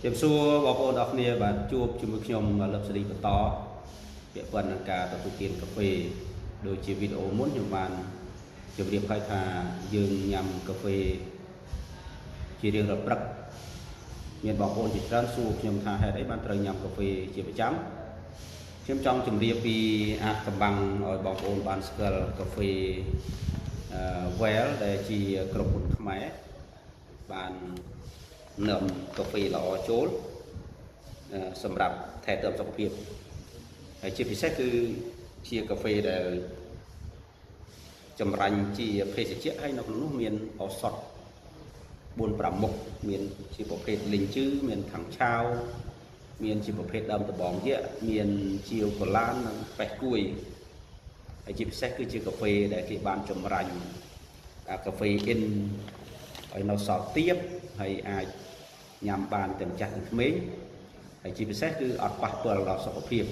ជំរាបសួរបងប្អូនអរគ្នាបាទជួបជាមួយខ្ញុំលឹបសេរីបន្តពាក់ព័ន្ធនឹងការទទួលទានកាហ្វេដូចជាវីដេអូមុនខ្ញុំបានជម្រាបហើយថាយើងញ៉ាំកាហ្វេជារៀងរាល់ព្រឹកមានបងប្អូនជាច្រើនសួរខ្ញុំថាហេតុអីបានត្រូវញ៉ាំកាហ្វេជាប្រចាំខ្ញុំចង់ជម្រាបពីអាចកំបាំងឲ្យបងប្អូនបានស្គាល់កាហ្វេ Well ដែលជាក្រុមហ៊ុនខ្មែរបាននាំកាហ្វេល្អចូលសម្រាប់ថែទាំសុខភាពហើយជាពិសេសគឺជាកាហ្វេដែលចម្រាញ់ជាភេសជ្ជៈហើយនៅក្នុងនោះមានឱសថ4 5មុខមានជាប្រភេទលីងជឺមានខាងឆាវមានជាប្រភេទដើមដបងយៈមានជាវកូឡាននិងប៉េះគួយហើយជាពិសេសគឺជាកាហ្វេដែលគេបានចម្រាញ់កាហ្វេអ៊ិនឲ្យនៅសល់ទៀបហើយអាចញ៉ាំបានទាំងចាស់ទាំងក្មេងហើយជាពិសេសគឺអត់ប៉ះពាល់ដល់សុខភាព